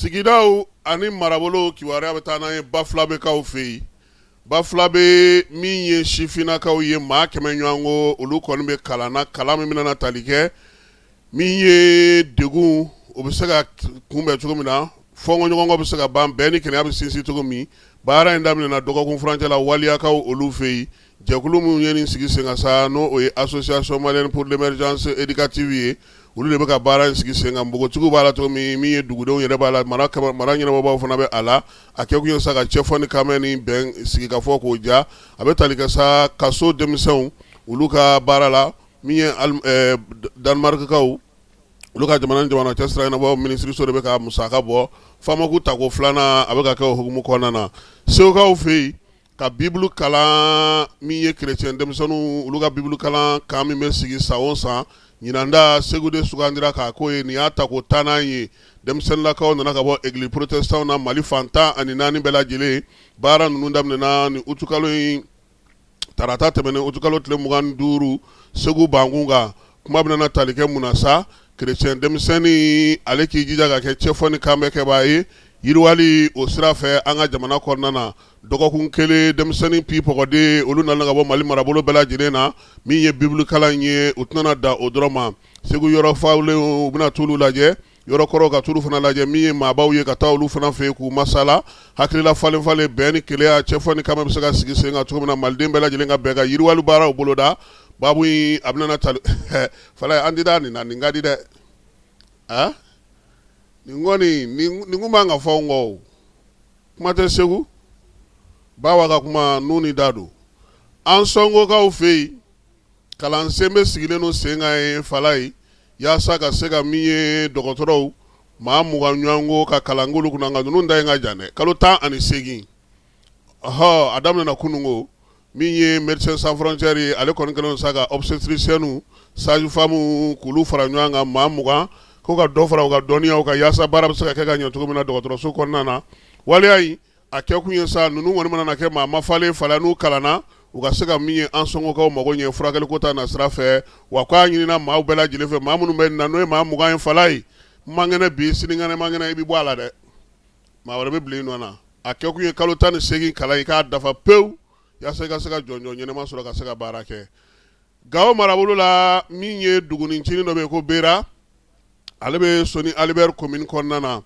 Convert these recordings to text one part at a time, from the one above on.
Sigidaw ani marabolo kibaruya bɛ taa n'an ye Bafulabɛkaw fɛ yen. Bafulabɛ min ye sifinnakaw ye maa 100 ɲɔgɔnko, olu kɔni bɛ kalan na, kalan min bɛna tali kɛ min ye degun o bɛ se ka kunbɛn cogo min na, fɔnkɔɲɔgɔnkɔ bɛ se ka ban, bɛn ni kelenya bɛ sinsin cogo min. Baara in daminɛna dɔgɔkun furancɛ la waliyakaw olu fɛ yen. Jɛkulu minnu ye nin sigi sen kan sa, n'o o ye Association malienne pour l'émergence éducative ye, olu de bɛ ka baara in sigi sen kan. Npogotigiw b'a la cogo min, min ye dugudenw yɛrɛ b'a la, mara ɲɛnabɔbaw fana bɛ a la. A kɛkun ye sa ka cɛfɔ ni kanbɛn ni bɛn sigikafɔ k'o ja. A bɛ tali kɛ sa kaso denmisɛnw olu ka baara la, min ye Danemarkkaw olu ka jamana ni jamana cɛ sira ɲɛnabɔ minisiriso de bɛ ka musaka bɔ. FAMAC tako filanan a bɛ ka kɛ o hukumu kɔnɔna na. Segukaw fɛ yen, ka bibulu kalan min ye kerecɛn denmisɛnninw olu ka bibulu kalan kan min bɛ sigi san o san, ɲinan ta Segu de sugandira k'a ko ye. Nin y'a tako 10nan ye. Denmisɛnninlakaw nana ka bɔ église protestantw na Mali fan 14 bɛɛ lajɛlen. Baara ninnu daminɛna ni utukalo in tarata tɛmɛnen, utukalo tile 25, Segu bankun kan. Kuma bɛna tali kɛ mun na sa? Kerecɛn denmisɛnnin ale k'i jija ka kɛ cɛfɔ ni kanbɛnkɛbaa ye yiriwali o sira fɛ an ka jamana kɔnɔna na. Dɔgɔkun kelen denmisɛnnin pipɔgɔden olu nana ka bɔ Mali marabolo bɛɛ lajɛlen na. Min ye bibulu kalan ye, u tɛna dan o dɔrɔn ma. Segu yɔrɔ fawlen u bɛna t'olu lajɛ, yɔrɔ kɔrɔw ka t'olu fana lajɛ, min ye maabaw ye ka taa olu fana fɛ yen k'u masala hakilila falen falen, bɛn ni kelenya, cɛfɔ ni kanbɛn bɛ se ka sigi sen kan cogo min na, maliden bɛɛ lajɛlen ka bɛn ka yiriwali baaraw boloda. Baabu in a bɛna tali fala an tɛ nin na, nin ka di dɛ. A nin kɔni nin kun b'an ka fɔ n kɔ, kuma tɛ Segu bawa ka kuma n'u ni da don. Ansɔngokaw fɛ yen, kalansen bɛ sigilen don sen kan ye Falayi, yaasa ka se ka min ye dɔgɔtɔrɔw maa 20 ɲɔgɔnko ka kalan k'olu kunna. Nka ninnu ta in ka jan dɛ, kalo 18. Ɔhɔ, a daminɛna kununko. Min ye Médecins Sans Frontières ye, ale kɔni kɛlen don sa ka obstétriciens, sage-femme k'olu fara ɲɔgɔn kan maa 20, ko ka dɔ fara u ka dɔnniyaw kan yaasa baara bɛ se ka kɛ ka ɲɛ cogo min na dɔgɔtɔrɔso kɔnɔna na. Waleya in a kɛkun ye sa, ninnu kɔni mana na kɛ maa mafalen fala, n'u kalanna, u ka se ka min ye Ansɔngokaw mago ɲɛ furakɛliko ta na sira fɛ. Wa k'a ɲinina maaw bɛɛ lajɛlen fɛ, maa minnu bɛ na, n'o ye maa 20 ye Falayi, man kɛnɛ bi, sinikɛnɛ man kɛnɛ, i bɛ bɔ a la dɛ, maa wɛrɛ bɛ bila i nɔ na. A kɛkun ye kalo 18 kalan i k'a dafa pewu, yaasa i ka se ka jɔnjɔn ɲɛnama sɔrɔ ka se ka baara kɛ. Gawo marabolo la, min ye dugunin ncinin dɔ bɛ yen ko Bera, ale bɛ Soni Ali Ber commune kɔnɔna na.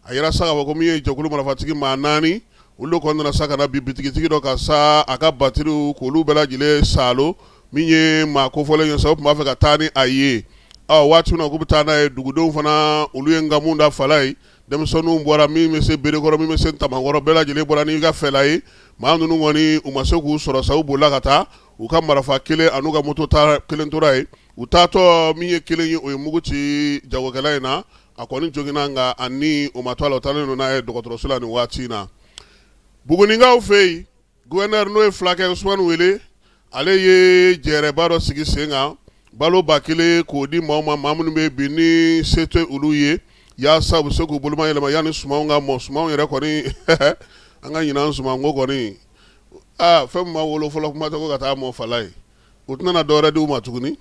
A yira sa k'a fɔ ko min ye jɛkulu marifatigi maa naani, olu de kɔni nana sa ka na bin bitigitigi dɔ kan sa, a ka batiriw k'olu bɛɛ lajɛlen saalo. Min ye maa kofɔlen ye sa, u tun b'a fɛ ka taa ni a ye. Ɔ waati min na k'u bɛ taa n'a ye, dugudenw fana olu ye nkamu da Falayi. Denmisɛnninw bɔra, min bɛ se berekɔrɔ, min bɛ se ntamakɔrɔ, bɛɛ lajɛlen bɔra n'i ka fɛla ye. Maa ninnu kɔni u ma se k'u sɔrɔ sa, u bolila ka taa. U ka marifa kelen an'u ka moto ta kelen tora yen. U taatɔ, min ye kelen ye, o ye mugu ci jagokɛla in na, a kɔni joginna, nka a ni o ma to a la. U taalen don n'a ye dɔgɔtɔrɔso la nin waati in na. Bugunikaw fɛ yen, gouverneur n'o ye fulakɛ Usumani Wele, ale ye jɛrɛba dɔ sigi sen kan, balo 1000 k'o di maaw ma, maa minnu bɛ bi ni se tɛ olu ye, yaasa u bɛ se k'u boloma yɛlɛma yanni sumanw ka mɔ. Sumanw yɛrɛ kɔni, an ka ɲinan sumanko kɔni, aa fɛn min ma wolo fɔlɔ, kuma tɛ ko ka taa mɔ Falayi. U tɛna dɔwɛrɛ di u ma tuguni.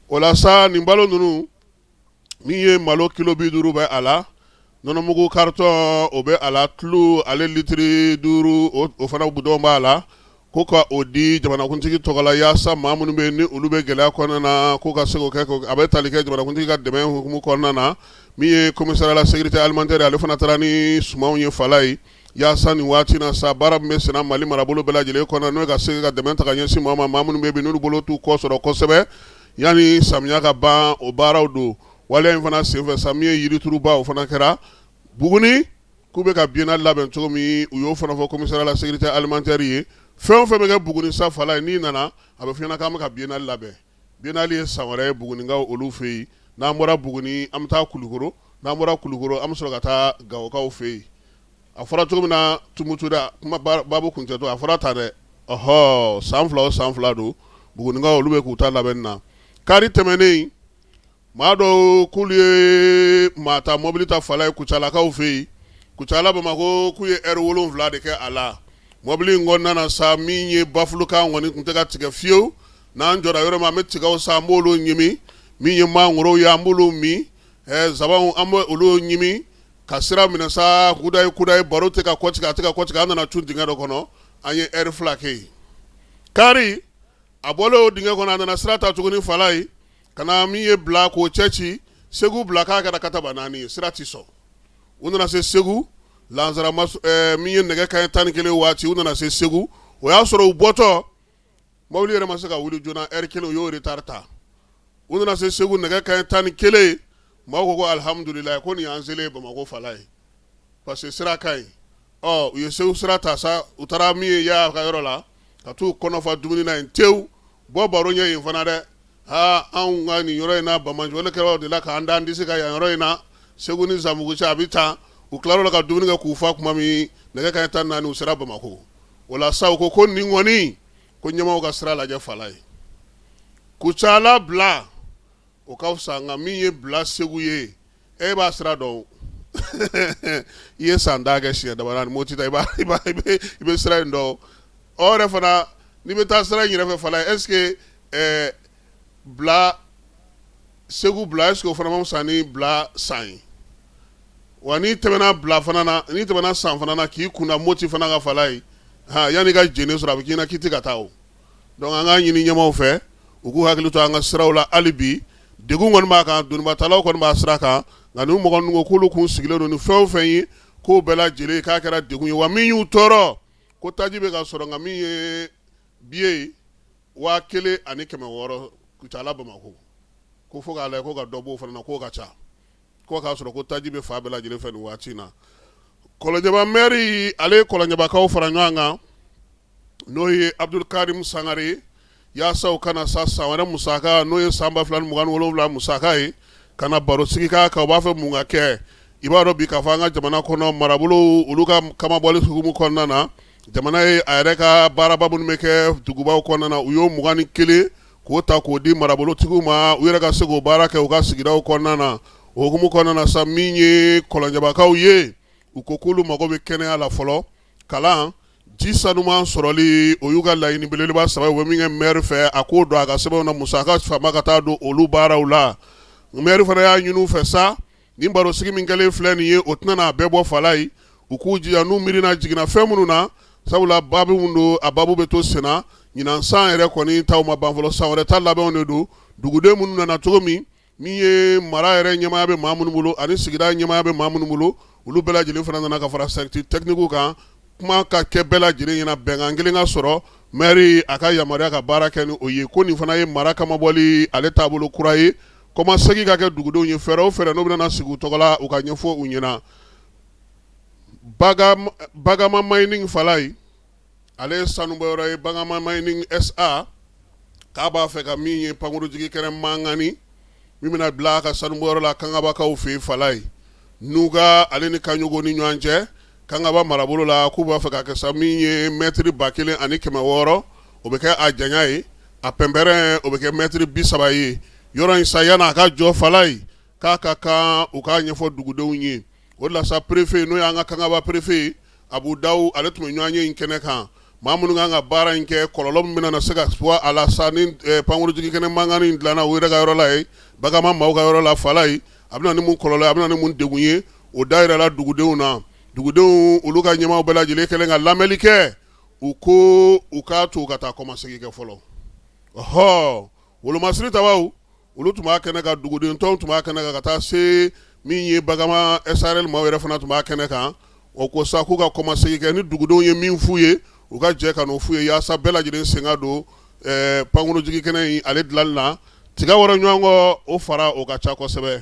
O la sa, nin balo ninnu, min ye malo kilo 50 bɛ a la, nɔnɔmugu carton o bɛ a la, tulu ale litiri 5 o fana bidɔn b'a la, ko ka o di jamanakuntigi tɔgɔ la, yaasa maa minnu bɛ ni olu bɛ gɛlɛya kɔnɔna na, ko ka se k'o kɛ. A bɛ tali kɛ jamanakuntigi ka dɛmɛ hukumu kɔnɔna na. Min ye commissaire à la sécurité alimentaire, ale fana taara ni sumanw ye Falayi, yaasa nin waati na sa, baara min bɛ senna Mali marabolo bɛɛ lajɛlen kɔnɔ, n'o ye ka se ka dɛmɛ ta ka ɲɛsin maa ma, maa minnu bɛ bi n'olu bolo t'u kɔ sɔrɔ kosɛbɛ, yanni samiya ka ban, o baaraw don. Waleya in fana senfɛ sa, min ye yirituruba, o fana kɛra Buguni. K'u bɛ ka biennale labɛn cogo min, u y'o fana fɔ commissaire à la sécurité alimentaire ye. Fɛn o fɛn bɛ kɛ Buguni sa Falayi, n'i nana, a bɛ f'i ɲɛna k'an bɛ ka biennale labɛn. Biennale ye san wɛrɛ ye Bugunikaw olu fɛ yen. N'an bɔra Buguni, an bɛ taa Kulukoro. N'an bɔra Kulukoro, an bɛ sɔrɔ ka taa Gawokaw fɛ yen. A fɔra cogo min na Tumutu da kuma baabu kuncɛtɔ, a fɔra tan dɛ, ɔhɔ, san 2 o san 2 don. Bugunikaw olu bɛ k'u ta labɛn na. Kari tɛmɛnen, maa dɔw k'olu ye maa ta mɔbili ta Falayi, Kucalakaw fɛ yen, Kucala Bamakɔ, k'u ye ɛri 7 de kɛ a la mɔbili in kɔnɔna na sa. Min ye bafulukan kɔni tun tɛ ka tigɛ fiyewu. N'an jɔra yɔrɔ min, an bɛ tigaw san, an b'olu ɲimi. Min ye mangorow ye, an b'olu min. Zabanw, an bɛ olu ɲimi. Ka sira minɛ sa kudayi kudayi, baro tɛ ka kɔtigɛ, a tɛ ka kɔtigɛ, an nana cun dingɛ dɔ kɔnɔ, an ye ɛri 2 kɛ yen. Kari a bɔlen o dingɛ kɔnɔ, a nana sira ta tuguni Falayi, ka na min ye Bila k'o cɛ ci Segu Bila, k'a kɛra kataba 4 ye, sira tɛ sɔn. U nana se Segu lansara min ye nɛgɛ kanɲɛ 11 waati, u nana se Segu, o y'a sɔrɔ u bɔtɔ mobili yɛrɛ ma se ka wuli joona, ɛri 1 u y'o retard ta. U nana se Segu nɛgɛ kanɲɛ 11, maaw ko ko alihamudulila, ko nin y'an selen Bamakɔ Falayi, parce que sira ka ɲi. Ɔ u ye Segu sira ta sa, u taara min ye Yaya ka yɔrɔ la, ka t'u kɔnɔ fa dumuni na yen tewu. Bɔ baro ɲɛ yen fana dɛ. Aa, anw ka nin yɔrɔ in na, banbaanciwalekɛlaw de la k'an da an disi kan yan yɔrɔ in na, Segu ni Zanbugu cɛ a bɛ tan. U tilar'o la ka dumuni kɛ k'u fa tuma min, nɛgɛ kanɲɛ 14, u sera Bamakɔ. O la sa, u ko ko nin kɔni, ko ɲɛmaaw ka sira lajɛ Falayi. Kucala Bila, o ka fisa, nka min ye Bila Segu ye, e b'a sira dɔn, i ye san 10 kɛ siɲɛ dama ni moti ta, i bɛ sira in dɔn. O yɛrɛ fana, n'i bɛ taa sira in yɛrɛ fɛ Falayi, est-ce que Bila Segu Bila, est-ce que o fana ma fisa ni Bila San ye? Wa n'i tɛmɛna Bila fana na, n'i tɛmɛna San fana na k'i kunda Moti fana ka Falayi, yanni i ka Jene sɔrɔ, a bɛ k'i ɲɛna k'i tɛ ka taa o. Donc an k'a ɲini ɲɛmaaw fɛ, u k'u hakili to an ka siraw la hali bi. Degun kɔni b'a kan, donibatalaw kɔni b'a sira kan, nka ni mɔgɔ ninnu ko k'olu kun sigilen don ni fɛn o fɛn ye, k'o bɛɛ lajɛlen k'a kɛra degun ye. Wa min y'u tɔɔrɔ, ko taji bɛ ka sɔrɔ, nka min ye billet 1600 Kucala Bamakɔ, ko fo k'a lajɛ ko ka dɔ b'o fana na, k'o ka ca, ko k'a sɔrɔ ko taji bɛ fan bɛɛ lajɛlen fɛ nin waati in na. Kɔlɔnjɛba mɛri, ale ye Kɔlɔnjɛbakaw fara ɲɔgɔn kan, n'o ye Abdulkarim Sangare, yaasa u kana sa san wɛrɛ musaka, n'o ye san 2027 musaka ye, ka na baro sigi k'a kan. U b'a fɛ mun ka kɛ? I b'a dɔn bi k'a fɔ an ka jamana kɔnɔ, marabolo olu ka kamabɔli hukumu kɔnɔna na, jamana ye a yɛrɛ ka baaraba minnu bɛ kɛ dugubaw kɔnɔna na, u y'o 21 k'o ta k'o di marabolotigiw ma, u yɛrɛ ka se k'o baara kɛ u ka sigidaw kɔnɔna na. O hukumu kɔnɔna na sa, min ye Kɔlɔnjɛbakaw ye, u ko k'olu mago bɛ kɛnɛya la fɔlɔ, kalan, ji sanuman sɔrɔli, o y'u ka laɲini belebeleba saba ye. U bɛ min kɛ mɛri fɛ, a k'o don a ka sɛbɛnw na, musaka fanba ka taa don olu baaraw la. Mɛri fana y'a ɲini u fɛ sa, nin barosigi min kɛlen filɛ nin ye, o tɛna n'a bɛɛ bɔ Falayi. U k'u jija n'u miirina jiginna fɛn minnu na, sabula baabu min don, a baabu bɛ to senna. Ɲinan san yɛrɛ kɔni taw ma ban fɔlɔ, san wɛrɛ ta labɛnw de don. Duguden minnu nana cogo min, min ye mara yɛrɛ ɲɛmaaya bɛ maa minnu bolo ani sigida ɲɛmaaya bɛ maa minnu bolo, olu bɛɛ lajɛlen fana nana ka fara cercle technique kan, kuma ka kɛ bɛɛ lajɛlen ɲɛna, bɛnkan kelen ka sɔrɔ, mɛri a ka yamaruya ka baara kɛ ni o ye. Ko nin fana ye mara kamabɔli ale taabolo kura ye, kɔmasegin ka kɛ dugudenw ye, fɛɛrɛ o fɛɛrɛ n'o bɛna sigi u tɔgɔ la, u ka ɲɛfɔ u ɲɛna. Bagama Mining Falayi, ale ye sanubɔyɔrɔ ye, Bagama Mining SA, k'a b'a fɛ ka min ye pankurujigi kɛnɛ mankani min bɛna bila a ka sanubɔyɔrɔ la Kangabakaw fɛ yen Falayi, Nuga ale ni Kaɲogo ni ɲɔgɔn cɛ, Kangaba marabolo la, k'u b'a fɛ ka kɛ sa min ye mɛtiri 1600, o bɛ kɛ a janya ye, a pɛnpɛrɛn o bɛ kɛ mɛtiri 30 ye. Yɔrɔ in sa, yanni a ka jɔ Falayi, k'a ka kan u k'a ɲɛfɔ dugudenw ye. O de la sa, préfet, n'o y'an ka Kangaba préfet ye, Abu Dawu, ale tun bɛ ɲɔgɔnye in kɛnɛ kan. Maa minnu kan ka baara in kɛ, kɔlɔlɔ min bɛna se ka bɔ a la sa ni pankurujigi kɛnɛ mankan in dilanna u yɛrɛ ka yɔrɔ la yen, Bagama maaw ka yɔrɔ la Falayi, a bɛna ni mun kɔlɔlɔ ye, a bɛna ni mun degun ye, o da yirala dugudenw na. Dugudenw olu ka ɲɛmaaw bɛɛ lajɛlen kɛlen ka lamɛnli kɛ, u ko u k'a to u ka taa kɔmasegin kɛ fɔlɔ. Ɔhɔ, wolomasiri tabaw, olu tun b'a kɛnɛ kan, duguden tɔnw tun b'a kɛnɛ kan, ka taa se min ye Bagama SARL maaw yɛrɛ fana tun b'a kɛnɛ kan. O ko sa k'u ka kɔmasegin kɛ, ni dugudenw ye min f'u ye, u ka jɛ ka n'o f'u ye, yaasa bɛɛ lajɛlen sen ka don pankurujigi kɛnɛ in ale dilanli la. Tiga wɔrɔ ɲɔgɔn kɔ, o fara o ka ca kosɛbɛ.